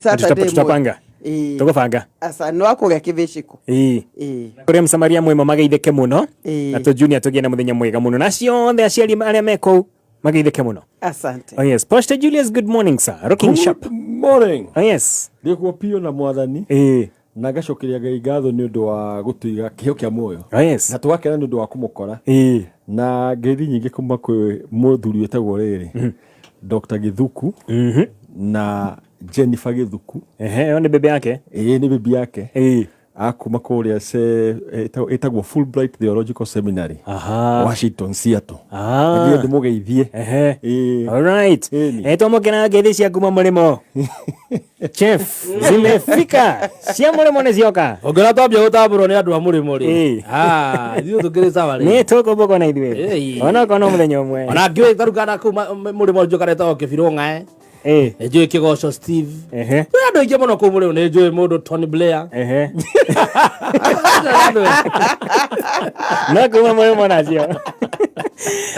Saturday ĩmwe. Tutapanga. Ĩĩ. Tũgũbanga. Aca nĩ wa kũrĩa kĩbĩcĩko. Ĩĩ. Ĩĩ. Kũrĩa Msamaria mwema mageithĩke mũno. Ĩĩ. Na tũ Junior tũgĩe na mũthenya mwega mũno. Na acio othe aciari arĩa me kũu mageithĩke mũno. Asante. Oh yes. Pastor Julius, good morning sir. Looking sharp. Good morning. Oh yes. Ndĩkuo piũ na mwathani Ĩĩ. na ngacokeria Ngai ngatho nĩ ũndũ wa gũtũiga kĩheo kĩa muoyo Oh yes. na tũgakena nĩ ũndũ wa kũmũkora Ĩĩ. na ngeithi nyingĩ kuma kwĩ mũthuri wĩtagwo rĩrĩ Dr. Gĩthuku na Jennifer Gĩthuku. Ehe, ĩyo nĩ bebe yake. Ĩĩ nĩ bibi yake. Ĩĩ. Akuma kũrĩa ĩtagwo Fulbright Theological Seminary. Aha. Washington Seattle. Ah. Ngiye ndĩmũgeithie. Ehe. Ĩĩ. All right. Ĩni. Eh, twamũkĩra ngeithi cia kuma mũrĩmo. Chef, zimefika. Cia mũrĩmo nĩ cioka. Ũngĩona twambia gũtambũrwo nĩ andũ a mũrĩmo rĩ. Ĩĩ. Ah, ithuĩ tũkĩrĩ sawa rĩ. Nĩ tũkũmbũkwo na ithuĩ. Ĩĩ. Onokorwo no mũthenya ũmwe. Ona ngĩũĩ tarĩu kana kũu mũrĩmo njũĩ karetagwo Kĩbirũ Ng'ae. Ĩĩ. Nĩ njũĩ Kĩgoco Steve. Ehe. Kwĩ andũ aingĩ mũno kũu mũrĩmo, nĩ njũĩ mũndũ Tony Blair. Ehe. No kuma mũrĩmo nacio.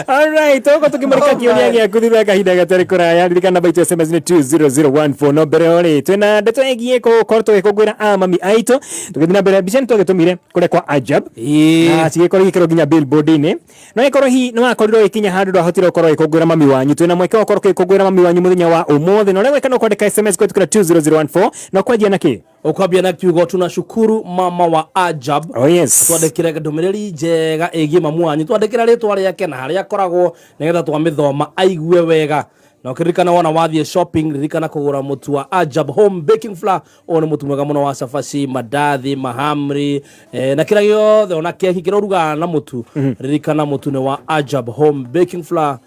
Alright, tũgũkorwo tũkĩmũrĩka kĩũria gĩaku thutha wa kahinda gatarĩ kũraya. Ririkana namba itũ ya SMS nĩ 20014. No mbere ĩyo rĩ, twĩna ndeto ĩgiĩ gũkorwo tũgĩkũngũĩra a mami aitũ. Tũgĩthiĩ na mbere, mbica nĩ twagĩtũmire kũrĩa kwa Ajab. Ĩĩ. Na cigĩkorwo igĩkĩrwo nginya billboard-inĩ. No ĩkorwo hihi nĩ wakorirwo ũgĩkinya handũ ndwahotire gũkorwo ũgĩkũngũĩra mami wanyu. Twĩna mweke wa gũkorwo ũgĩkũngũĩra mami wanyu mũthenya wa ũmũthĩ. Na ũrĩa gwĩka no kwandĩka SMS kũhĩtũkĩra 20014 na ũkwanjia na kĩ? Ũkwambia na kiugo tunashukuru mama wa Ajab. Oh yes. Twandĩkĩre ndũmĩrĩri njega ĩgiĩ mamu wanyu. Twandĩkĩre rĩtwa rĩake na harĩa akoragwo nĩgetha twamĩthoma aigue wega. Na ũkĩririkana wona wathiĩ shopping, ririkana kũgũra mũtu wa Ajab Home Baking Flour. Ũyũ nĩ mũtu mwega mũno wa cabaci, mandathi, mahamri, na kĩrĩa gĩothe ona keki kĩrĩa ũrugaga na mũtu. Ririkana mũtu nĩ wa Ajab Home Baking Flour,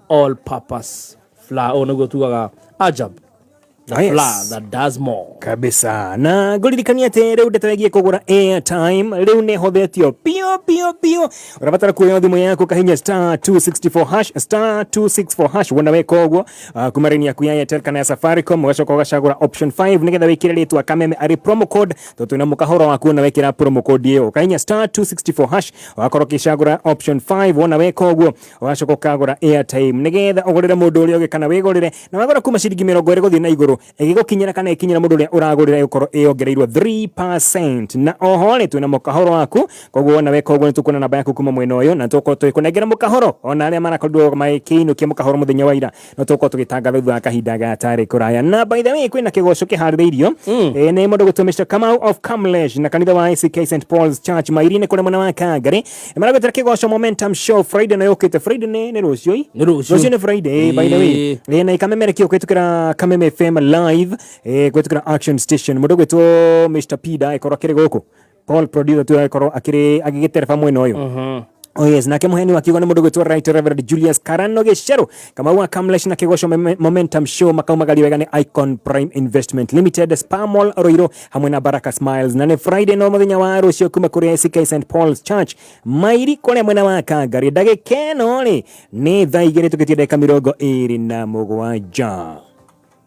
all purpose flour. Ũyũ nĩguo tugaga Ajab. Oh, yes. Flour that does more. Kabisa. Na ngũririkania atĩ rĩu ndeto ĩgiĩ kũgũra airtime rĩu nĩ ĩhũthĩtio piũ piũ piũ. Ũrabatara kuoya thimũ yaku kahinya star 264 hash, star 264 hash wona weka ũguo, kuma raini yaku ya Airtel kana ya Safaricom, ũgacoka ũgacagũra option 5 nĩgetha wĩkĩre rĩtwa Kameme arĩ promo code, tondũ twĩna mũkahoro waku wona wekĩra promo code ĩyo. Ũkahinya star 264 hash, ũgakorwo ũkĩcagũra option 5 wona weka ũguo, ũgacoka ũkagũra airtime nĩgetha ũgũrĩre mũndũ ũrĩa ũngĩ kana wĩgũrĩre, na wagũra kuma ciringi 20 gũthiĩ na igũrũ, ĩgĩgũkinyĩra kana ĩkinyĩra mũndũ ũrĩa ũragũrĩra ĩgũkorwo ĩyongereirwo 3%. Na oho rĩ, twĩna mũkahoro waku, koguo wona weka ũguo nĩtũkuona namba yaku kuma mwena ũyũ, na tũgũkorwo tũgĩkũnengera mũkahoro ona arĩa marakorirwo makĩinũkia mũkahoro mũthenya wa ira, no tũgũkorwo tũgĩtangatha thutha wa kahinda gatarĩ kũraya. Na by the way, kwĩna kĩgoco kĩharĩrĩirio nĩ mũndũ gwĩtwo Mr. Kamau of Kamlesh na kanitha wa ACK St Paul's Church Mairi-inĩ kũrĩa mwena wa Kangari. Nĩ maragwĩtĩra kĩgoco Momentum Show Friday na yũkĩte. Friday nĩ rũciũ ĩ? Nĩ rũciũ. Rũciũ nĩ Friday, by the way. Na ikamemerekio kũhĩtũkĩra Kameme FM live, kũhĩtũkĩra Action Station. Mũndũ gwĩtwo Mr. Pida ĩkorwo akĩrĩ gũkũ. Paul producer tu ĩkorwo akĩrĩ agĩgĩtereba mwena ũyũ. Oh yes, nake mũheani wa kiugo nĩ mũndũ gwĩtwo Right Reverend Julius Karano Gĩcerũ. Kamau wa Kamlesh na kĩgoco Momentum Show makaumagario wega nĩ Icon Prime Investment Limited, Spa Mall Ruiru hamwe na Baraka Smiles. Na nĩ Friday no mũthenya wa rũciũ kuma kũrĩ ACK St Paul's Church Mairi kũrĩa mwena wa Kangari. Ndagĩka ĩno rĩ nĩ thaa igĩrĩ tũkĩtie ndagĩka 27.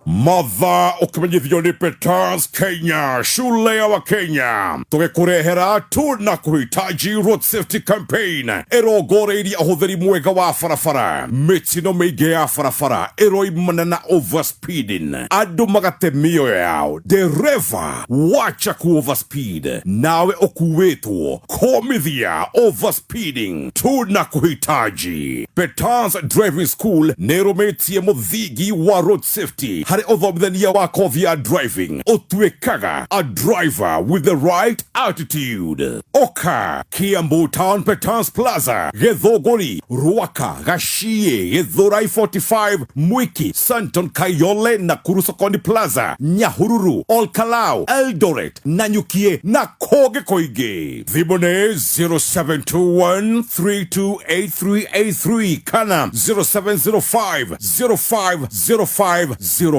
Matha ũkĩmenyithio nĩ Peters Kenya, shule ya Wakenya, tũgĩkũrehera tuna kuhitaji road safety campaign ĩrongoreirie ũhũthĩri mwega wa barabara. Mĩtino mĩingĩ ya barabara ĩroimana na overspeeding, andũ magate mĩoyo yao, dereva wacha ku overspeed, nawe ũkuĩtwo kũmithia overspeeding. Tuna kuhitaji Peters Driving School nĩ ĩrũmĩtie mũthingi wa road safety harĩ ũthomithania wa kothi ya driving, ũtuĩkaga a driver with the right attitude. Oka Kiambu Town Peters Plaza, Gĩthũngũri, Ruaka, Gaciĩ, Gĩthũrai 45, Mwiki, Santon, Kayole, Nakuru Sokoni Plaza, Nyahururu, Olkalau, Eldoret, Nanyukie na kũngĩ kũingĩ. Thimũ nĩ 0721328383 kana 0705050504.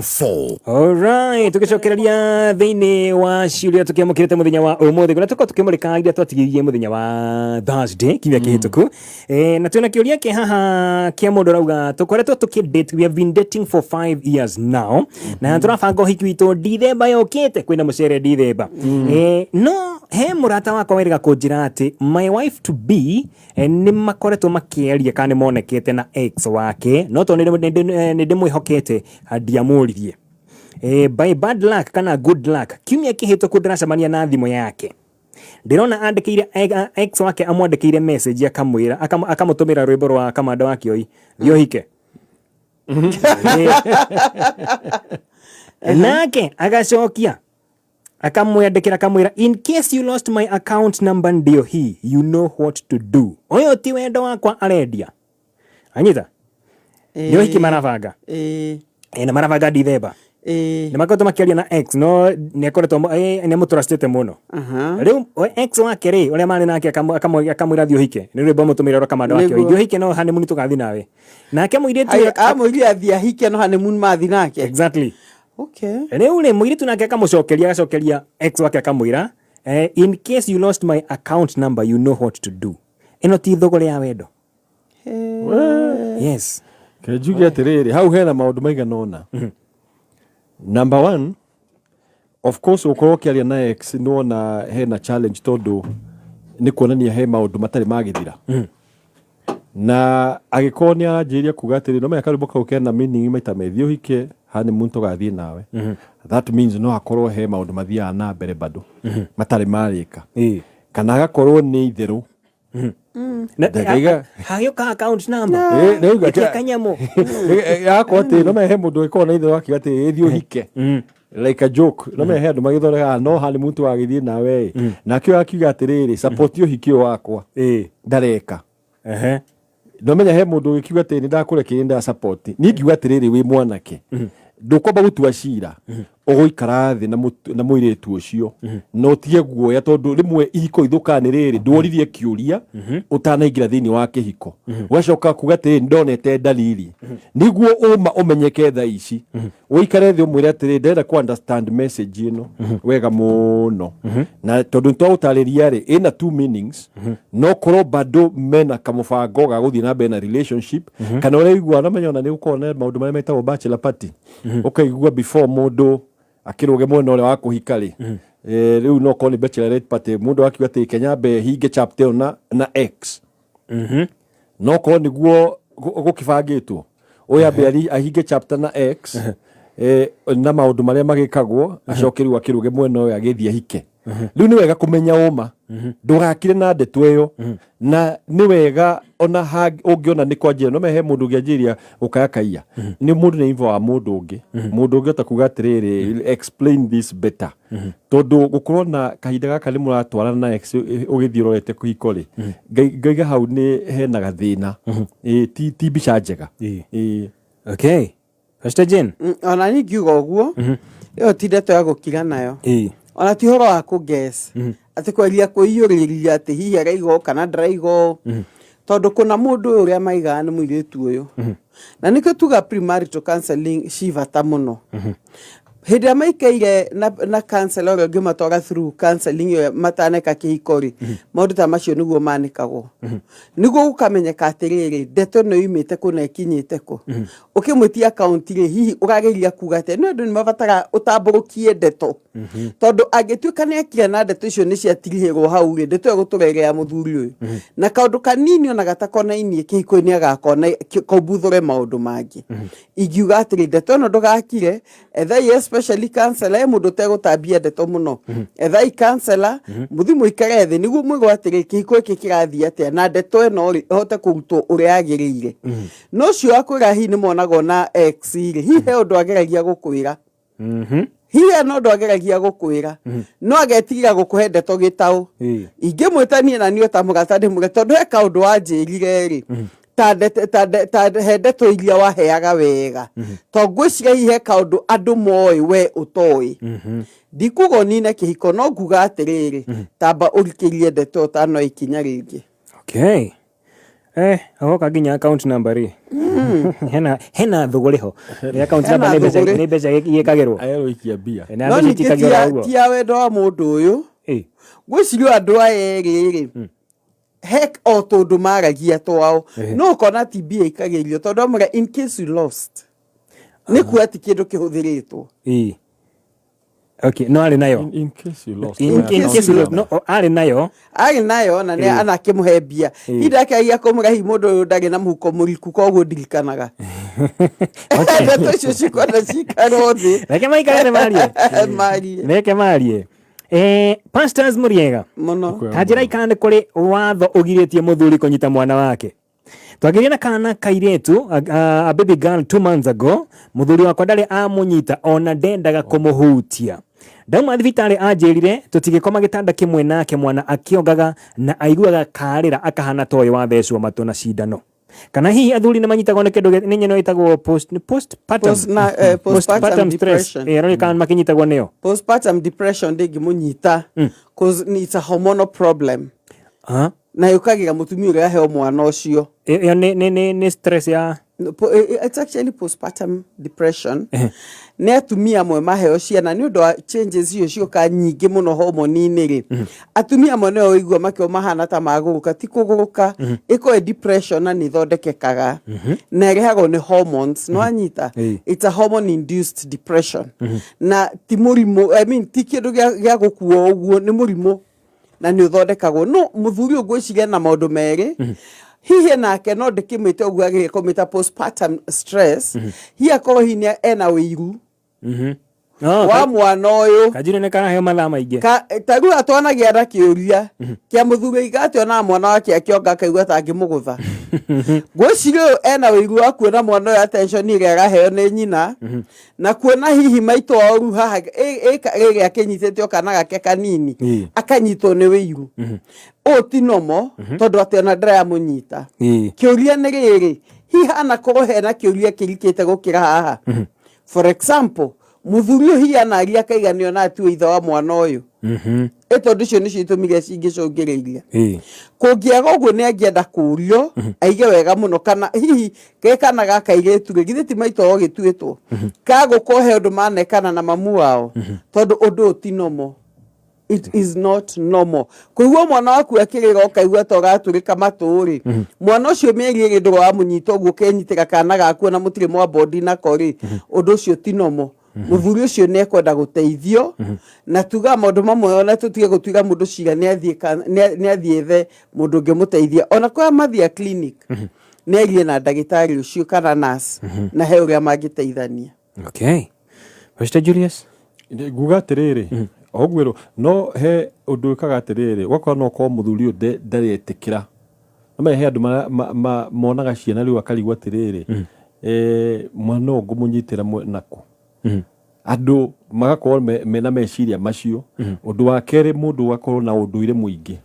Alright, tũgĩcokereria thĩinĩ wa ciũria tũkĩamũkĩrĩte mũthenya wa ũmũthĩ kũrĩa tũkorwo tũkĩmũrĩka iria twatigirie mũthenya wa Thursday kiumia kĩhĩtũku. Na twĩna kĩũria kĩ haha kĩa mũndũ ũrauga tũkoretwo tũkĩ date, we have been dating for 5 years now, na tũrabanga ũhiki witũ Dithemba yũkĩte, kwĩna mũcere Dithemba. No he mũrata wakwa werĩga kũnjĩra atĩ my wife to be nĩ makoretwo makĩaria kana nĩ monekete na ex wake, no tondũ nĩ ndĩmwĩhokete ndiamũririe. By bad luck kana good luck, kiumia kĩhĩtũku ndĩracemania na thimũ yake, ndĩrona andĩkĩire ex wake, amwandĩkĩire message, akamwĩra, akamũtũmĩra rwĩmbo rwa Kamanda wa Kĩoi, "Thiĩ ũhike." Nake agacokia, akamwandĩkĩra, akamwĩra, "In case you lost my account number, ndio hii, you know what to do." Ũyũ ti wendo wakwa arendia, anyita nĩ ũhiki marabanga. Na marabanga Dithemba. Nĩ makoretwo makĩaria na ex, no nĩ akoretwo nĩ amũtrustĩte mũno. Rĩu ex wake rĩ, ũrĩa marĩ nake, akamwĩra thiĩ ũhike, nĩ rwĩmbo amũtũmĩra rwa Kamanda wake. Thiĩ ũhike, no honeymoon tũgathiĩ nawe. Nake mũirĩtu Amwĩrire athiĩ ahike, no honeymoon mathi nake. Exactly. Rĩu rĩ, mũirĩtu nake akamũcokeria, agacokeria ex wake, akamwĩra, "In case you lost my account number, you know what to do." Ĩno ti thũgũrĩ ya wendo? Yes. Ke njuge atĩrĩrĩ, hau hena maũndũ maigana ũna. Number one, of course, ũkorwo ũkĩaria na ex nĩwona hena challenge, tondũ nĩ kuonania he maũndũ matarĩ magĩthira, na agĩkorwo nĩ aranjĩrĩria kuga atĩrĩ, no menya karwĩmbo kau kena meaning maita methiĩ ũhike, honeymoon tũgathiĩ nawe, that means no akorwo he maũndũ mathiaga na mbere bado matarĩ marĩka, kana agakorwo nĩ itherũ. Hagĩũka account number. Rĩu Ĩkia kanyamũ. Agakorwo atĩ no he mũndũ ĩkorwo na itherũ, akiuga atĩ ĩthiĩ ũhike like a joke, no he andũ magĩthondekaga no honeymoon tũgagĩthiĩ nawe, nake ũyũ akiuga atĩrĩrĩ, support ũhiki ũyũ wakwa, ndareka. No menya he mũndũ ũgĩkiuga atĩ nĩ ndakũrekeire, nda support. Niĩ ngiuga atĩrĩrĩ, wĩ mwanake, ndũkwamba gũtua cira, ũgũikara thĩ na mũirĩtu ũcio na ũtige guoya, tondũ rĩmwe ihiko ithũkaga nĩ rĩrĩ, ndworirie kĩũria ũtanaingĩra thĩinĩ wa kĩhiko, ũgacoka kuga atĩrĩ, ndonete dalili. Nĩguo ũma ũmenyeke thaa ici, ũikare thĩ, ũmwĩre atĩrĩ, ndĩrenda ku understand message ĩno wega mũno, na tondũ nĩtwagũtarĩria rĩ, ĩna two meanings, no korwo bado mena kamũbango ga gũthiĩ na mbere na relationship, kana ũrĩa na menya ona nĩ gũkorwo na maũndũ marĩa metagwo bachelor party, ũkaigua before mũndũ akĩrũge mwena ũrĩa wa kũhika rĩ, rĩu no korwo nĩ bachelorette party, mũndũ akiuga atĩ kenyambe hinge chapter ĩyo na ex, no korwo nĩguo gũkĩbangĩtwo, ũyũ ambe ahinge chapter na ex, na maũndũ marĩa magĩkagwo, acoke rĩu akĩrũge mwena ũyũ agĩthiĩ ahike. Rĩu nĩ wega kũmenya ũma, ndũgakire na ndeto ĩyo, na nĩ wega ona ũngĩona nĩ kwanjia, no he mũndũ ũngĩanjĩrĩria gũkayakaia, nĩ mũndũ nĩ ivo wa mũndũ ũngĩ, mũndũ ũngĩ kuga atĩrĩrĩ, explain this better, tondũ gũkorwo na kahinda gaka nĩ mũratwarana na ex ũgĩthiĩ ũrorete kĩhiko rĩ, ngaiga hau nĩ hena gathĩna. Ti mbica njega. Okay, Pastor Jane. Ona niĩ ngiuga ũguo, ĩyo ti ndeto ya gũkira nayo, ona ti ũhoro wa kũguess atĩ kweria kwĩiyũrĩrĩria atĩ hihi araiga ũũ kana ndaraiga ũũ, tondũ kũna mũndũ ũyũ ũrĩa maigaga nĩ mũirĩtu ũyũ, na nĩkĩo tuga premarital counseling ci bata mũno. Hĩndĩ ĩrĩa maikaire na counselor ũrĩa ũngĩmatwara through counseling ĩyo mataneka kĩhiko rĩ, maũndũ ta macio nĩguo manĩkagwo, nĩguo gũkamenyeka atĩrĩrĩ, ndeto ĩno yumĩte kũ na ĩkinyĩte kũ. Ũkĩmwĩtia akaunti rĩ, hihi ũrageria kuga atĩa? Nĩ andũ nĩ mabataraga ũtambũrũkie ndeto, tondũ angĩtuĩka nĩ akira na ndeto icio nĩ ciatirihĩrwo hau rĩ, ndeto ĩyo gũtũra ĩrĩ ya mũthuri ũyũ, na kaũndũ kanini ona gatakonainie kĩhiko-inĩ agakona kaumbuthũre maũndũ mangĩ. Ingiuga atĩrĩ, ndeto ĩno ndũgakire, ethai especially counselor, he mũndũ ũtegũtambia ndeto mũno, ethai counselor, mũthi mũikare thĩ nĩguo mwĩrwo atĩrĩ, kĩhiko gĩkĩ kĩrathiĩ atĩa, na ndeto ĩno rĩ, ĩhote kũrutwo ũrĩa yagĩrĩire. No ũcio wakwĩra hihi nĩ monagwo na ex rĩ, hihi he ũndũ ageragia gũkwĩra, hihi hena ũndũ ageragia gũkwĩra, no agetigĩra gũkũhe ndeto gĩtaũ. Ingĩmwĩta niĩ na niĩ ta mũrata ndĩmwĩre, tondũ he kaũndũ wanjĩrire rĩ, ta he ndeto iria waheaga wega, to ngwĩciria hihi he kaũndũ andũ moĩ we ũtoĩ. Ndikuga ũnine kĩhiko, no nguga atĩrĩrĩ, tamba ũrikĩrie ndeto ũtanoya ikinya rĩngĩ. Okay, agoka nginya account number rĩ, hena thũgũrĩ ho. Nĩ account Hena number, nĩ mbeca. Thũgũrĩ. Nĩ mbeca igĩkagĩrwo. Aerũikia mbia. Na No mbeca ningĩ itikagĩrwo ũguo. ti ya wendo wa mũndũ ũyũ. Ngwĩciria andũ aya erĩ rĩ, he o tũndũ maragia twao, no ũkona ti mbia ikagĩrio, tondũ amwĩra, "In case you lost," nĩ kuga ti kĩndũ kĩhũthĩrĩtwo. Okay, no arĩ nayo. In case you lost In, my in account case you lost, number. no, arĩ nayo. Arĩ nayo na nĩ anakĩmũhe mbia. Hihi ndakĩagia kũmũra, hihi mũndũ ũyũ ndarĩ na mũhuko mũriku, koguo ndirikanaga ndeto icio cikwenda cikarwo thĩ. Reke maikare marie. Marie. Reke marie. Pastors mũriega. Mũno. Ta njĩra ikana nĩ kũrĩ watho ũgirĩtie mũthuri kũnyita mwana wake. Twagĩire na kana kairĩtu, a baby girl 2 months ago, mũthuri wakwa ndarĩ amũnyita ona ndendaga kũmũhutia. Ndauma thibitarĩ anjĩrire tũtigĩkoma gĩtanda kĩmwe nake, mwana akĩongaga na aiguaga karĩra akahana toĩ wathecwo matũ na cindano. Kana hihi athuri nĩ manyitagwo nĩ kĩndũ nĩ nyeno ĩtagwo postpartum. Postpartum Postpartum stress. depression. Arori kana makĩnyitagwo nĩyo. Postpartum depression ndĩngĩmũnyita, cause it's a hormonal problem. Na yũkagĩra mũtumia ũrĩa aheo mwana ũcio. Ĩyo nĩ stress ya No, it's actually postpartum depression. Nĩ atumia amwe maheo ciana nĩ ũndũ wa changes icio ciũka nyingĩ mũno hormone-inĩ rĩ. Atumia amwe nĩo ũigua makĩo mahana ta magũrũka, ti kũgũrũka, ĩkorwo ĩ depression na nĩ ĩthondekekaga. Na ĩrehagwo nĩ hormones, nĩ wanyita? It's a hormone induced depression. Na ti mũrimũ, I mean, ti kĩndũ gĩa gũkuo ũguo, nĩ mũrimũ. Na nĩ ũthondekagwo. No mũthuri ũyũ ngwĩciria na maũndũ merĩ, hihi nake no ndĩkĩmĩte ũguo agĩrĩire kũmĩta postpartum stress, hihi akorwo hihi nĩ ena ũiru No, wa mwana ũyũ. Kanjure nĩ karaheo mathaa maingĩ. Ta rĩu atwanagĩa na kĩũria kĩa mũthuri oiga atĩ onaga mwana wake akĩonga akaigua ta angĩmũgũtha. Ngwĩciria ũyũ ena ũiru wa kuona mwana ũyũ attention ĩrĩa araheo nĩ nyina, na kuona hihi maitũ wao rĩu haha ĩrĩa akĩnyitĩte o kana gake kanini, akanyitwo nĩ ũiru. Ũũ ti normal, tondũ atĩ ona ndaramũnyita. Kĩũria nĩ rĩrĩ, hihi anakorwo hena kĩũria kĩrikĩte gũkĩra haha? For example, mũthuri ũyũ hihi anaria akaiga nĩ ona atiwe ithe wa mwana ũyũ. Ĩ tondũ icio nĩcio itũmi iria cingĩcũngĩrĩria. Kũngĩaga ũguo nĩ angĩenda kũũrio, aige wega mũno, kana hihi ke kana ga kairĩtu rĩ, githĩ ti maitũ wao gĩtuĩtwo? Kagũkorwo he ũndũ manekana na mamu wao, tondũ ũndũ ũyũ ti normal. It is not normal. Kũigua mwana waku akĩrĩra ũkaigua ta ũratũrĩka matũ rĩ, mwana ũcio mĩeri ĩrĩ ndũrĩ wamũnyita ũguo ũkenyitĩra kana gaku ona mũtirĩ mwa bondi nako rĩ, ũndũ ũcio ti normal. Mũthuri ũcio nĩ ekwenda gũteithio, na tuga maũndũ mamwe ona tũtige gũtuĩra mũndũ cira nĩ athiĩ ethe mũndũ ũngĩmũteithia. Ona kwa mathiĩ clinic, nĩ arie na ndagĩtarĩ ũcio kana nurse, na he ũrĩa mangĩteithania. Okay. Pastor Julius? Nguga atĩrĩrĩ, o ũguo no he ũndũ wĩkaga atĩrĩrĩ, ũgakora no ũkorwo mũthuri ũyũ ndaretĩkĩra. No he andũ monaga ciana rĩu akarigwo atĩrĩrĩ, mwana ũyũ ngũmũnyitĩra nakũ? Andũ magakorwo mena meciria macio. Ũndũ wa kerĩ, mũndũ ũgakorwo na ũndũire mũingĩ.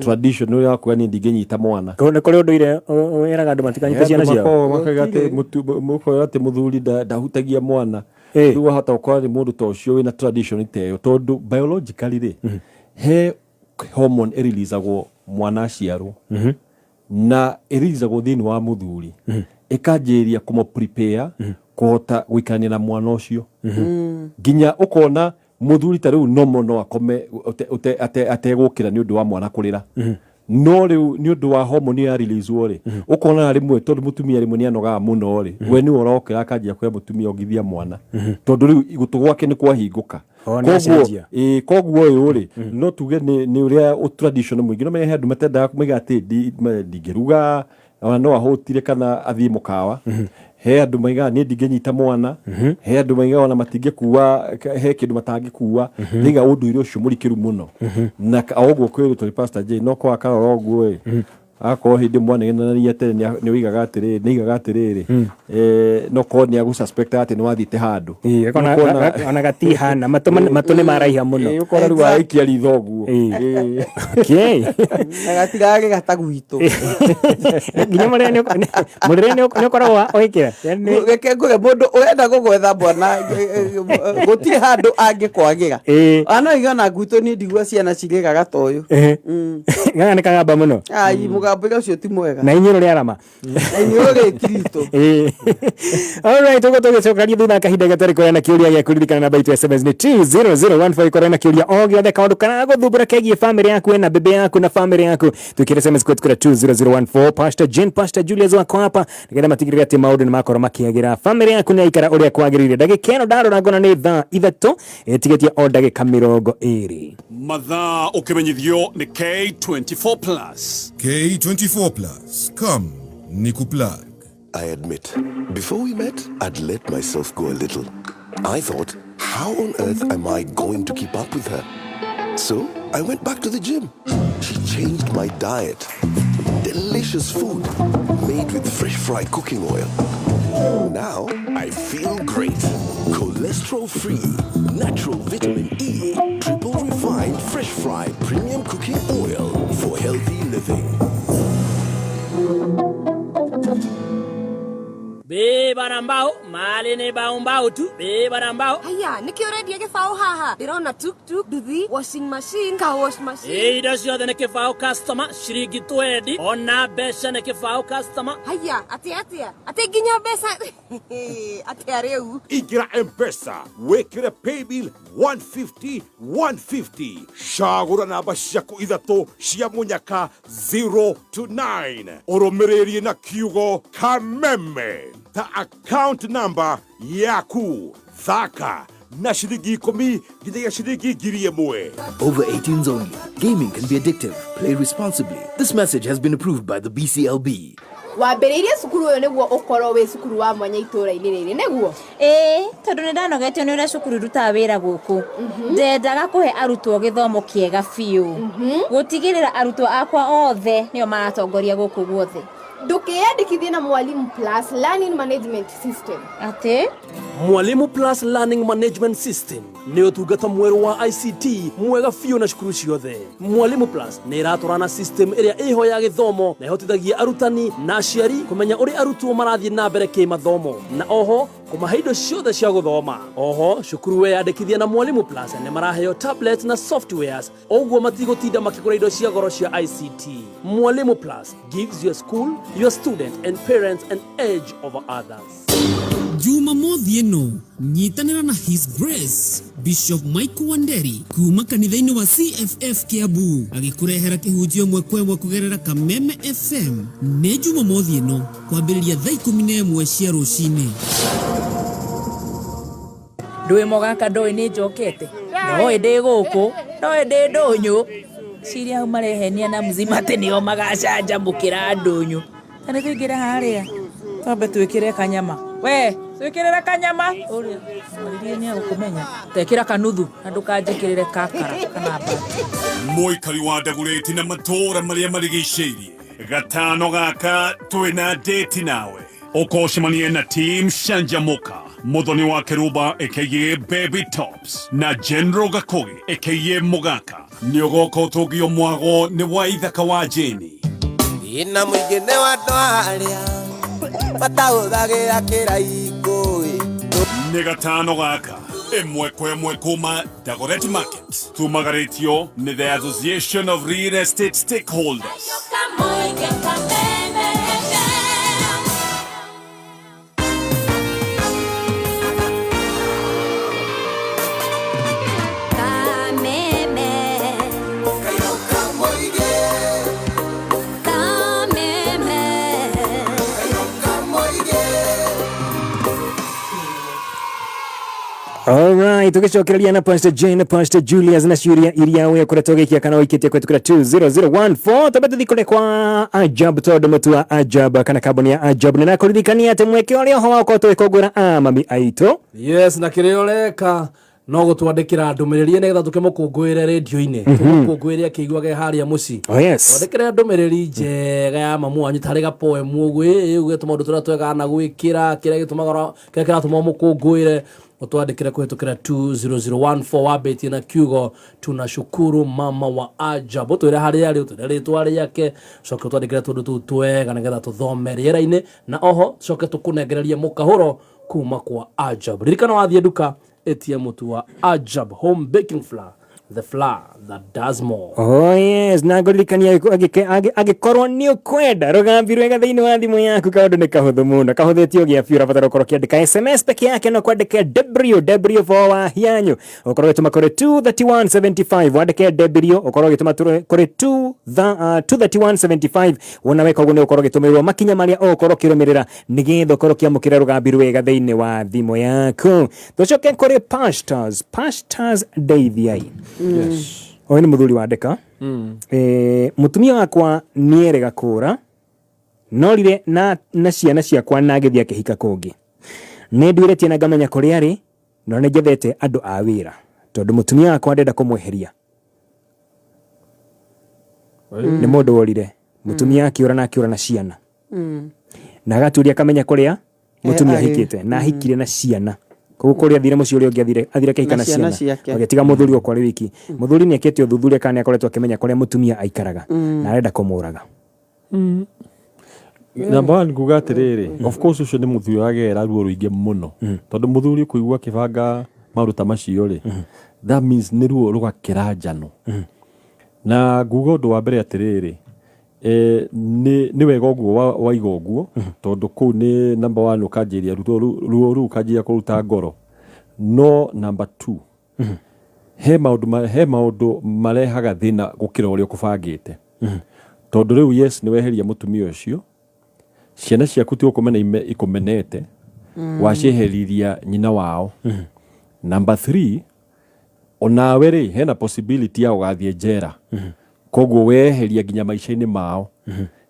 Tradition ũrĩa wakuga niĩ ndingĩnyita mwana. Nĩ kũrĩ ũndũire wĩraga andũ matikanyite ciana ciao. Makoragwo makauga atĩ mũkoya atĩ mũthuri ndahutagia mwana. Rĩu wahota gũkora nĩ mũndũ ta ũcio wĩna tradition ta ĩyo, tondũ biologically rĩ, he hormone ĩreleasagwo mwana aciarwo. Na ĩreleasagwo thĩinĩ wa mũthuri. Ĩkanjĩrĩria kũmũ prepare kũhota gũikarania na mwana ũcio. Nginya ũkona mũthuri ta rĩu nomo no akome ategũkĩra nĩ ũndũ wa mwana kũrĩra. No rĩu nĩ ũndũ wa hormone ya release rĩ, ũkona rĩmwe tondũ mũtumia rĩmwe nĩ anogaga mũno rĩ, we nĩwe ũrokĩra akanjia kwĩra mũtumia ongithia mwana. Tondũ rĩu gũtũ gwake nĩ kwahingũka. O, nĩ acenjia. Koguo ũyũ rĩ, no tuge nĩ ũrĩa tradition mũingĩ. No menye he andũ matendaga moiga atĩ ndingĩruga, ona no ahũtire kana athiĩ mũkawa. He andũ maigaga niĩ ndingĩnyita mwana. He andũ maigaga ona matingĩkua, he kĩndũ matangĩkua. Nĩiga ũndũire ũcio mũrikĩru mũno. Na o ũguo kwĩrĩtwo nĩ Pastor J, no kwa akarora ũguo ĩ, akorwo hĩndĩ mwanegenanagia tene nĩ oigaga atĩrĩrĩ, nĩ aigaga atĩrĩrĩ, no korwo nĩ agũ-suspect atĩ nĩ wathiĩte handũ. Ona gatihana, matũ nĩ maraiha mũno. Ũkona rĩu araikia ritho ũguo. Okay. Na gatirarĩ gata gwitũ. Nginya mũrĩre nĩ ũkoragwo ũgĩkĩra. Reke ngũre mũndũ ũrenda gũgwetha mwana, gũtirĩ handũ angĩkwagĩra. Ona no igana gwitũ niĩ ndigua ciana cirĩraga ta ũyũ. Gaka nĩ kagamba mũno. Ai, mũgambo. Mũgambo ũrĩa ũcio ti mwega. Na inyuĩ rĩ arama. Na inyuĩ rĩ kiritũ. Alright, ũguo tũgĩcokaria thutha wa kahinda gatarĩ kũraya na kĩũria gĩa kũririkana namba itũ ya SMS nĩ 20014 ĩkorwo na kĩũria o gĩothe kaũndũ karagũthumbũra kegiĩ bamĩrĩ yaku we na bebe yaku na bamĩrĩ yaku twĩkĩre SMS kũhetũkĩra 20014. Pastor Jane, Pastor Julius wako hapa nĩgetha matigĩrĩre atĩ maũndũ nĩ makorwo makĩagĩra, bamĩrĩ yaku nĩ yaikara ũrĩa kwagĩrĩire. Ndagĩka ĩno ndarora ngona nĩ thaa 3 ĩtigĩtie o ndagĩka 20. Mathaa ũkĩmenyithio nĩ K24 Plus. K24 Plus. Come, Nikuplug. I admit, before we met, I'd let myself go a little. I thought, how on earth am I going to keep up with her? So I went back to the gym. She changed my diet. Delicious food made with fresh fried cooking oil. Now I feel great. Cholesterol free, natural vitamin E, triple refined fresh fried premium cooking oil for healthy living. Beba na mbao, mali ni bao mbao tu, beba na mbao. Haya, nĩkĩ ũrendia gĩbaũ haha? Ndĩrona tuk-tuk, nduthi, washing machine, car wash machine. Indo ciothe nĩ kĩbaũ customer, ciringi twendi, ona mbeca nĩ kĩbaũ customer. Haya, atĩa atĩa? Atĩ nginya mbeca atĩa rĩu? Ingĩra M-Pesa, wĩkĩre paybill 150 150, cagũra namba ciaku ithatũ cia mũnyaka 0 to 9, ũrũmĩrĩrie na kiugo kameme ta account number yaku. Thaka na ciringi 10 nginyagia ciringi 1,000. Over 18s only. Gaming can be addictive. Play responsibly. This message has been approved by the BCLB. Wambĩrĩirie cukuru ũyũ nĩguo ũkorwo wĩ cukuru wa mwanya itũũra-inĩ rĩrĩ nĩguo? Ĩĩ, tondũ nĩ ndanogetio nĩ ũrĩa cukuru irutaga wĩra gũkũ. Ndendaga kũhe arutwo gĩthomo kĩega biũ, gũtigĩrĩra arutwo akwa othe nĩo maratongoria gũkũ guothe. Ndũkĩyandĩkithie na Mwalimu Plus Learning Management System. Atĩ? Mwalimu Plus Learning Management System nĩ ũtungata mwerũ wa ICT mwega biũ na cukuru ciothe. Mwalimu Plus nĩ ĩratwarana system ĩrĩa ĩho ya gĩthomo na ĩhotithagia arutani na aciari kũmenya ũrĩa arutwo marathiĩ na mbere kĩmathomo na oho kũmahe indo ciothe cia gũthoma. Oho cukuru weyandĩkithia na Mwalimu Plus nĩ maraheo tablets na softwares, ũguo matigũtinda makĩgũra indo cia goro cia ICT. Mwalimu Plus gives your school, your student and parents an edge over others. Jumamothi ĩno nyitanĩra na His Grace Bishop Mike Wanderi kuma kanitha-inĩ wa CFF Kiambu agĩkũrehera kĩhunjio ĩmwe kwa ĩmwe kũgerera Kameme FM. Nĩ Jumamothi ĩno kwambĩrĩria thaa 11 cia rũcinĩ. Ndũĩ mũgaka, ndũĩ nĩ njokete, ndoĩ ndĩ gũkũ, ndoĩ ndĩ ndũnyũ. Ciria hau marehenia na mzima atĩ nĩo magacanjamũkĩra ndũnyũ. Na nĩ tũingĩre harĩa twambe twĩkĩre kanyama, we twĩkĩrĩre kanyama ũrĩa maririe nĩ agũkũmenya, tekĩra kanuthu na ndũkanjĩkĩrĩre kakara kana mbati. Mũikari wa Ndagũrĩti na matũũra marĩa marigicĩirie, gatano gaka twĩna date nawe, ũkocemanie na team Canjamũka, Muthoni wa Keruba aka Baby Tops na General Gakugi aka Mũgaka. Nĩ ũgoka ũtũngio mwago nĩ wa ithaka wa Jeni. Ina mũingĩ nĩ wa andũ arĩa matahũthagĩra kĩraikũ. Nĩ gatano gaka ĩmwe kwa ĩmwe kuma Dagoretti Market, tumagarĩtio nĩ the Association of Real Estate Stakeholders. Alright, tugicokereria na Pastor Jane, Pastor Julius na ciũria iria we ũkoretwo ũgĩikia kana ũikĩtie kũhetũkĩra 20014. Twambe tũthiĩ kũrĩa kwa Ajab, tondũ mũtu wa Ajab kana kambuni ya Ajab nĩ nakũririkania atĩ mweke ũrĩa ũho wa gũkorwo tũgĩkũngũĩra a mami aitũ. Yes, na kĩrĩa ũreka no gũtwandĩkĩra ndũmĩrĩri nĩgetha tũkĩmũkũngũĩre rĩndio-inĩ, tũmũkũngũĩre akĩiguage harĩa mũciĩ. Oh, yes. Twandĩkĩre ndũmĩrĩri njega ya mamu wanyu tarĩ gapoem ũguo, ĩ uge tũmaũndũ tũrĩa twega na gwĩkĩra kĩrĩa gĩtũmaga kĩrĩa kĩratũma ũmũkũngũĩre. Ũtwandĩkĩre kũhetũkĩra 20014 wambĩtie na kiugo tunashukuru mama wa ajabu, ũtwĩre harĩa arĩ, ũtwĩre rĩtwa rĩake, ũcoke ũtwandĩkĩre tũndũ tũu twega nĩgetha tũthome rĩera-inĩ, na oho tũcoke tũkũnengererie mũkahũro kuma kwa Ajab. Ririkana wathiĩ nduka ĩtia mũtu wa Ajab Home Baking Flour. The flour that does more. Oh yes, na ngũririkania angĩkorwo nĩ ũkwenda rũgambi rwega thĩinĩ wa thimũ yaku kaũndũ nĩ kahũthũ mũno kahũthĩtio gĩa biũ ũrabatara ũkorwo ũkĩandĩka SMS peke yake no kwandĩke W W for Wahianyũ ũkorwo ũgĩtũma kũrĩ 23175 wandĩke W ũkorwo ũgĩtũma kũrĩ 23175 wona weka ũguo nĩ ũkorwo ũgĩtũmĩrwo makinya marĩa ũgũkorwo ũkĩrũmĩrĩra nĩgetha ũkorwo ũkĩamũkĩra rũgambi rwega thĩinĩ wa thimũ yaku. Tũcoke kũrĩ pastors, pastors ndeithiai. Yes. Ũyũ nĩ mũthuri wandĩka. Mũtumia wakwa nĩerega kũra norire na ciana ciakwa na agĩthiĩ akĩhika kũngĩ. Nĩ nduĩrĩtie na ngamenya kũrĩa arĩ, no nĩ njethete andũ a wĩra tondũ mũtumia wakwa ndenda kũmweheria. Nĩ mũndũ worire mũtumia akĩũra na akĩũra na ciana na agaturia akamenya kũrĩa mũtumia arĩ. Ahikĩte na ahikire na ciana koguo kũrĩa athire mũciĩ ũrĩa ũngĩ athire akĩhika Na na ciana ciana ciake. Agĩtiga mũthuri wakwa arĩ wiki. Mũthuri nĩ ekĩte ũthuthuria kana nĩ akoretwo akĩmenya kũrĩa mũtumia aikaraga na arenda kũmũraga. Number one, nguga atĩrĩrĩ, of course ũcio nĩ mũthuri ũragera ruo rũingĩ mũno, tondũ mũthuri kũigua akĩbanga maũndũ ta macio rĩ, that means nĩ ruo rũgakĩra njano. Na nguga ũndũ wa mbere atĩrĩrĩ, nĩ wega ũguo waiga ũguo, tondũ kũu nĩ number one ũkanjĩria ruo rũu ũkanjĩria kũruta ngoro. No number two, he maũndũ marehaga thĩna gũkĩra ũrĩa ũkũbangĩte, tondũ rĩu yes nĩ weheria mũtumia ũcio, ciana ciaku ti gũkũmena ikũmenete, wacieheriria nyina wao. Number three, onawe rĩ hena possibility ya ũgathiĩ njera, koguo weheria nginya maica-inĩ mao.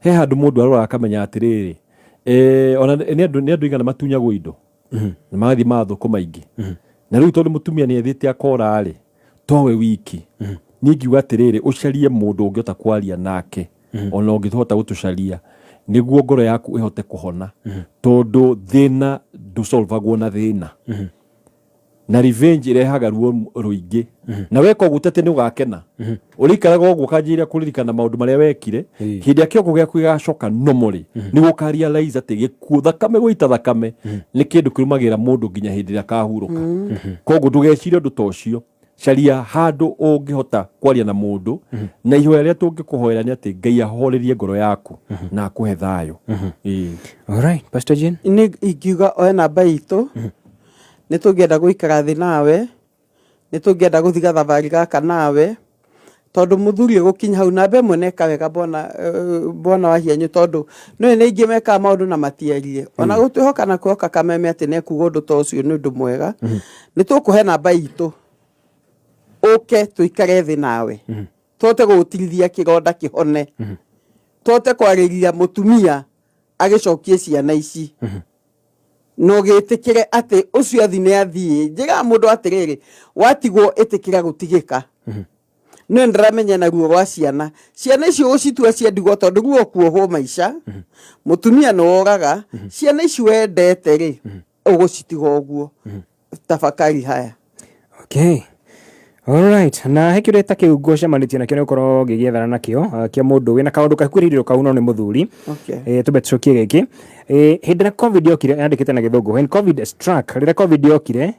He handũ mũndũ arora akamenya atĩrĩrĩ, ona nĩ andũ igana matunyagwo indo na magathiĩ mathũkũ maingĩ, na rĩu tondũ mũtumia nĩ ethiĩte akora rĩ, towe wiki. Niĩ ngiuga atĩrĩrĩ, ũcarie mũndũ ũngĩhota kwaria nake, ona ũngĩhota gũtũcaria nĩguo ngoro yaku ĩhote kũhona, tondũ thĩna ndũsolvagwo na thĩna, na revenge irehaga ruo rũingĩ, na weka ũguo tete nĩ ũgakena ũrĩikaraga ũguo ũkanjĩrĩria kũririkana maũndũ marĩa wekire. Hĩndĩ ĩrĩa kĩongo gĩaku gĩgacoka normally, nĩguo ũkarealize atĩ gĩkuũ, thakame gũita thakame nĩ kĩndũ kĩrũmagĩrĩra mũndũ nginya hĩndĩ ĩrĩa akahurũka. Koguo ndũgecirie ũndũ ta ũcio, caria handũ ũngĩhota kwaria na mũndũ, na ihoya rĩrĩa tũngĩkũhoera nĩ atĩ Ngai ahorerie ngoro yaku na akũhe thayũ. Ĩĩ. Alright, Pastor Jane. Nĩ ingiuga oe namba itũ, nĩ tũngĩenda gũikara thĩ nawe, nĩ tũngĩenda gũthiĩ gathabarĩ gaka nawe, tondũ mũthuri ũgũkinya hau namba ĩmwe neka wega bwana Wahianyũ, tondũ nĩũĩ nĩ aingĩ mekaga maũndũ na matiarie ona gũtwĩhoka na kwĩhoka Kameme atĩ nĩekuga ũndũ ta ũcio nĩ ũndũ mwega. Nĩ tũkũhe namba itũ ũke tũikare thĩ nawe, tũhote gũgũtirithia kĩronda kĩhone, tũhote kwarĩria mũtumia agĩcokie ciana ici na ũgĩtĩkĩre atĩ ũcio athi nĩ athiĩ. Njĩraga mũndũ atĩrĩrĩ, watigwo ĩtĩkĩra gũtigĩka. Nĩ ndĩramenya na ruo rwa ciana, ciana icio gũcitua cia ndigwa, tondũ ruo kuohwo maica mũtumia nĩ woraga ciana ici wendete rĩ, ũgũcitiga ũguo. Tafakari haya. Okay. Alright. Na he kĩũria ta kĩu ngũcemanĩtie nakĩo nĩ gũkorwo ngĩgĩethana nakĩo kĩa mũndũ wĩna kaũndũ gakuhĩrĩirie kau no nĩ mũthuri. Tumbe tũcokie gĩkĩ. Hĩndĩ ĩrĩa COVID yokire, yandĩkĩte na gĩthũngũ, when COVID struck, rĩrĩa COVID yokire,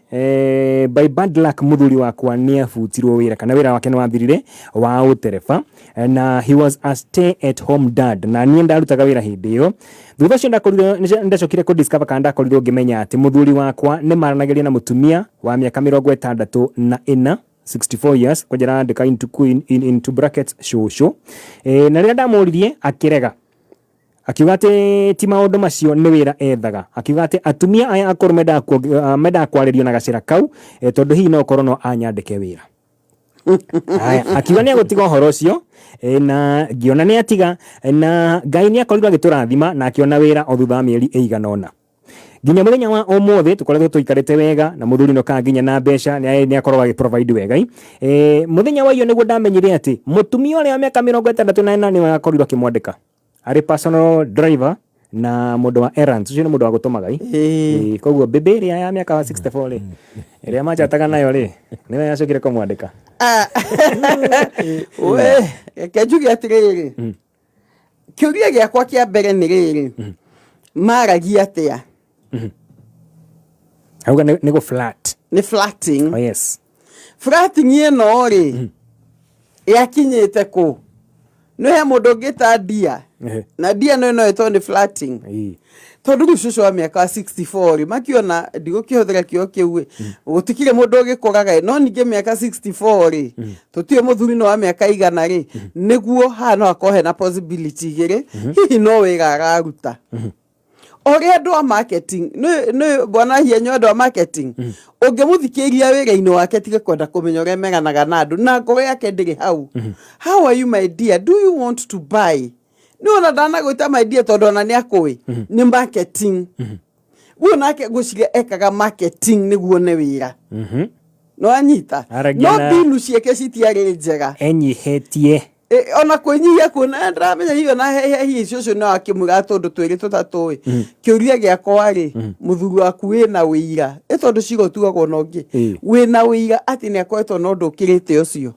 by bad luck mũthuri wakwa nĩ abutirwo wĩra kana wĩra wake nĩ wathirire wa ũtereba, na he was a stay at home dad, na niĩ ndarutaga wĩra hĩndĩ ĩyo. Thutha ũcio ndakorirwo ndacokire kũ discover kana ndakorirwo ngĩmenya atĩ mũthuri wakwa nĩ maranagĩria na mũtumia wa mĩaka 64, 64 years, kwanja arandĩka into brackets cũcũ. Na rĩrĩa ndamũririe akĩrega, akiuga atĩ ti maũndũ macio, nĩ wĩra ethaga. Akiuga atĩ atumia aya akũrũ mendaga kwarĩrio na gacĩra kau, tondũ hihi no ũkorwo no anyandĩke wĩra. Haya, akiuga nĩ agũtiga ũhoro ũcio, na ngĩona nĩ atiga, na Ngai nĩ akorirwo agĩtũrathima na akĩona wĩra o thutha wa mĩeri ĩigana ũna. Nginya mũthenya wa ũmũthĩ tũkoretwo tũikarĩte wega na mũthuri no nginya na mbeca nĩ akoragwo agĩ provide wega. Mũthenya wa iyo nĩguo ndamenyire atĩ mũtumia ũrĩa wa mĩaka 64 nĩwe akorirwo akĩmwandĩka arĩ personal driver na mũndũ wa errands. Ũcio nĩ mũndũ wa gũtũmaga i. Koguo bĩbĩ ĩrĩa ya mĩaka 64 rĩ, ĩrĩa machataga nayo rĩ, nĩwe yacokire kũmwandĩka. We reke njuge atĩrĩrĩ, kĩũria gĩakwa kĩa mbere nĩ rĩrĩ, maragia atĩa? Auga nĩ gũ flirt. Nĩ flirting. Oh, yes. Flirting ĩno rĩ yakinyĩte kũ? Nĩ he mũndũ ũngĩta ndia na ndia no ĩno ĩtwo nĩ flirting. Tondũ rĩu cũcũ wa mĩaka 64 rĩ, makiona ndigũkĩhũthĩra kiugo kĩu ĩ, gũtikĩrĩ mũndũ ũgĩkũraga ĩ, no ningĩ mĩaka 64 rĩ, tũtiũĩ mũthuri nĩ wa mĩaka igana rĩ, nĩguo haha no hakorwo hena possibility igĩrĩ, hihi no wĩra araruta. O ũrĩa andũ a marketing, nĩ bwana hienyo andũ a marketing, ũngĩmũthikĩrĩria wĩra-inĩ wake tiga kwenda kũmenya ũrĩa meranaga na andũ, na ngoro yake ndĩrĩ hau. How are you my dear? Do you want to buy? Nĩ ona ndanagwĩta my dear tondũ ona nĩ akũĩ. Nĩ marketing. Rĩu onake ngwĩciria ekaga marketing nĩguo one wĩra. Nĩwanyita? Aragia No na- mbinu ciake citiarĩ njega. Enyihĩtie. E, ona kwĩnyihia kuona ndĩramenya hihi ona hihi cũcũ no akĩmwĩra tũndũ twĩrĩ tũtatũ ĩ. Kĩũria gĩakwa rĩ, mũthuri waku wĩna wĩira, ĩ tondũ cigo ũtuagwo na ũngĩ, wĩna wĩira atĩ nĩ akoretwo na ũndũ ũkĩrĩte ũcio.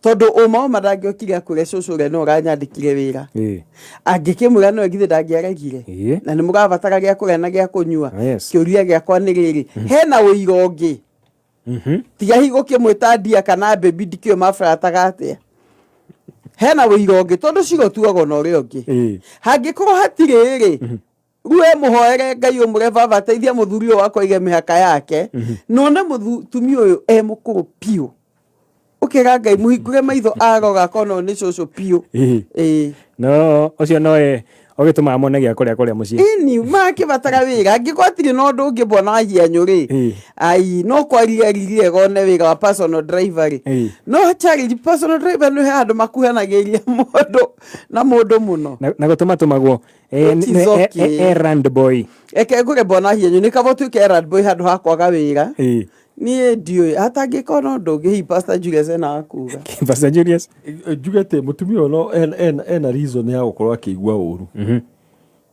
Tondũ ũma ũma ndangĩokire akwĩre cũcũ ũrĩa nĩwe ũranyandĩkire wĩra. Angĩkĩmwĩra nĩwe githĩ ndangĩaregire? Na nĩ mũrabatara gĩa kũrĩa na gĩa kũnyua. Kĩũria gĩakwa nĩ rĩrĩ, hena ũira ũngĩ? Tiga hihi gũkĩmwĩta ndia kana baby ndikĩũĩ mabarataga atĩa. Hena ũira ũngĩ tondũ cigo ũtuagwo na ũrĩa ũngĩ. Hangĩkorwo hatirĩ rĩ, rĩu we mũhoere Ngai ũmũre baba ateithie mũthuri ũyũ wakwa aige mĩhaka yake. Na one mũtumia ũyũ e mũkũrũ biũ. Ũkera Ngai mũhingũre maitho aroga akona ũyũ nĩ cũcũ biũ. Ĩĩ. No ũcio nowe ũgĩtũmaga mone gĩa kũrĩa kũrĩa mũciĩ. Ĩni makĩbatara wĩra angĩkorwo hatirĩ na ũndũ ũngĩ bwana wahianyũ rĩ, ai no kwaria aririe one wĩra wa personal driver rĩ, no challenge personal driver nĩ he handũ makuhanagĩria mũndũ na mũndũ mũno. Na gũtũma tũmagwo. Which is okay. Errand boy. Eke ngũre bwana wahianyũ nĩ kaba ũtuĩke errand boy handũ ha kwaga wĩra. Niĩ ndiũĩ hatangĩkorwo na ũndũ ũngĩ hihi Pastor Julius ena wa kuga. Pastor Julius. Njuge atĩ mũtumia ũyũ no ena reason ya gũkorwo akĩigua ũru.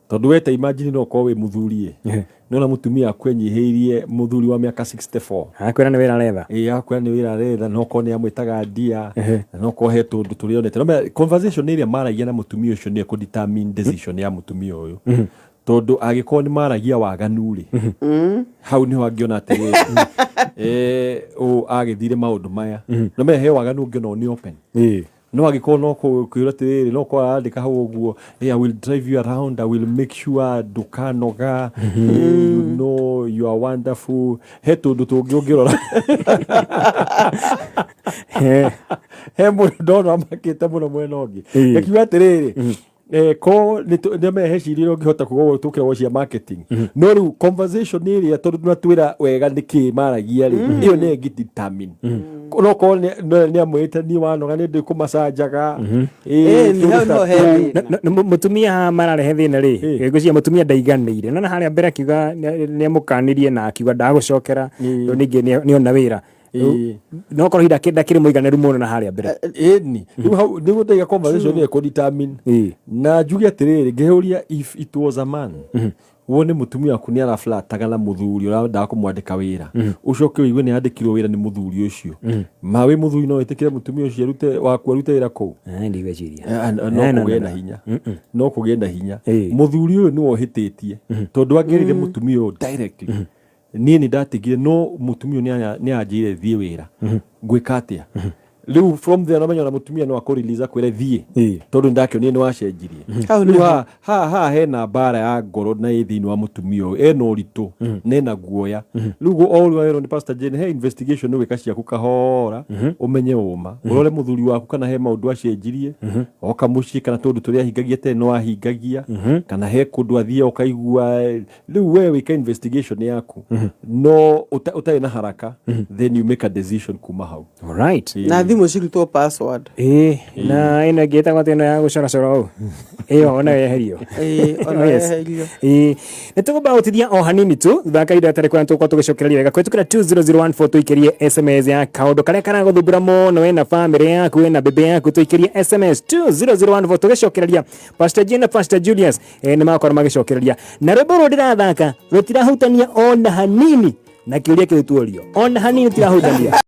Tondũ we ta imagine no ũkorwo wĩ mũthuri ĩ. Nĩwona mũtumia aku enyihĩirie mũthuri wa mĩaka 64. Akwĩra nĩ wĩra aretha. Ĩĩ akwĩra nĩ wĩra aretha no okorwo nĩ amwĩtaga dear, na no okorwo he tũndũ tũrĩa onete. No menya conversation ĩrĩa maragia na mũtumia ũcio nĩyo ĩkũ determine decision ya mũtumia ũyũ. Tondũ angĩkorwo nĩ maragia waganu rĩ, hau nĩho angĩona atĩrĩrĩ, ũũ agĩthire maũndũ maya. No menya he waganu ũngĩona nĩ open. No angĩkorwo no kwĩra atĩrĩrĩ, no korwo arandĩka hau ũguo, I will drive you around, I will make sure ndũkanoga, you know you are wonderful. He tũndũ tũngĩ ũngĩrora. He mũndũ ndona amakĩte mũno mwena ũngĩ. Ngakiuga atĩrĩrĩ, ko nĩ mehe ciria ũngĩhota kuga ũguo tũkĩragwo cia marketing. No rĩu conversation ĩrĩa tondũ ndũnatwĩra wega nĩkĩ maragia rĩ, ĩyo nĩyo ĩngĩ determine. No korwo nĩ amwĩrĩte niĩ wanoga nĩ ndĩkũmacanjaga. Nĩ hau no he thĩna. Mũtumia haha mararehe thĩna rĩ, ngwĩciria mũtumia ndaiganĩire. Nona harĩa mbere akiuga nĩ amũkanirie na akiuga ndagũcokera, rĩu ningĩ nĩona wĩra. No korwo hihi ndakĩrĩ mũiganĩru mũno na harĩa mbere. Ĩni. Rĩu hau nĩguo ndaiga conversation ĩyo ĩkũ determine. Na njuge atĩrĩrĩ, ngĩhũria if it was a man, wone mũtumia waku nĩ araflataga na mũthuri ũrendaga kũmwandĩka wĩra, ũcoke ũigue nĩ andĩkirwo wĩra nĩ mũthuri ũcio. Ma wĩ mũthuri no wĩtĩkĩre mũtumia ũcio arute waku arute wĩra kũu? Ndigwĩciria. No kũgĩe na hinya. No kũgĩe na hinya. Mũthuri ũyũ nĩwe ũhĩtĩtie tondũ angĩrire mũtumia ũyũ directly. Niĩ nĩ ndatigire no mũtumia ũyũ nĩ anjĩire thiĩ wĩra. Ngwĩka atĩa? Rĩu from there namenya ona mũtumia no akũ release akwĩre thiĩ. Tondũ nĩndakĩonire nĩ wacenjirie. Hau Rĩu nĩho. haha hena mbara ya ngoro na ĩ thĩinĩ wa mũtumia ũyũ, ena ũritũ na ena guoya. Rĩu o ũrĩa werwo nĩ Pastor Jane, he investigation ũgĩka ciaku kahora, ũmenye ũma. Ũrore mũthuri waku kana he maũndũ acenjirie, oka mũciĩ kana tũndũ tũrĩa ahingagia tene no ahingagia, kana he kũndũ athiĩ ũkaigua. Rĩu we wĩka investigation yaku no ũtarĩ na haraka, then you make a decision kuma hau. Alright. Na thimũ cirutwo password. Na ĩno ĩngĩ ĩtagwo atĩ ĩno ya gũcoracora ũũ. Ĩyo ona yeherio. Ona Yes. yeherio. Nĩ tũgũmba gũtithia o hanini tu thutha wa kahinda gatarĩ kũraya tũgũkorwo tũgĩcokereria wega kũhĩtũkĩra 20014 tũikĩrie SMS ya kaũndũ karĩa karagũthumbũra mũno wĩna bamĩrĩ yaku wĩna bĩbĩ yaku tũikĩrie SMS 20014 tũgĩcokereria Pastor Jane na Pastor Julius nĩ magakorwo magĩcokereria na rwĩmbo rũrũ ndĩrathaka rũtirahutania ona hanini na kĩũria kĩu tuorio ona hanini rũtirahutania.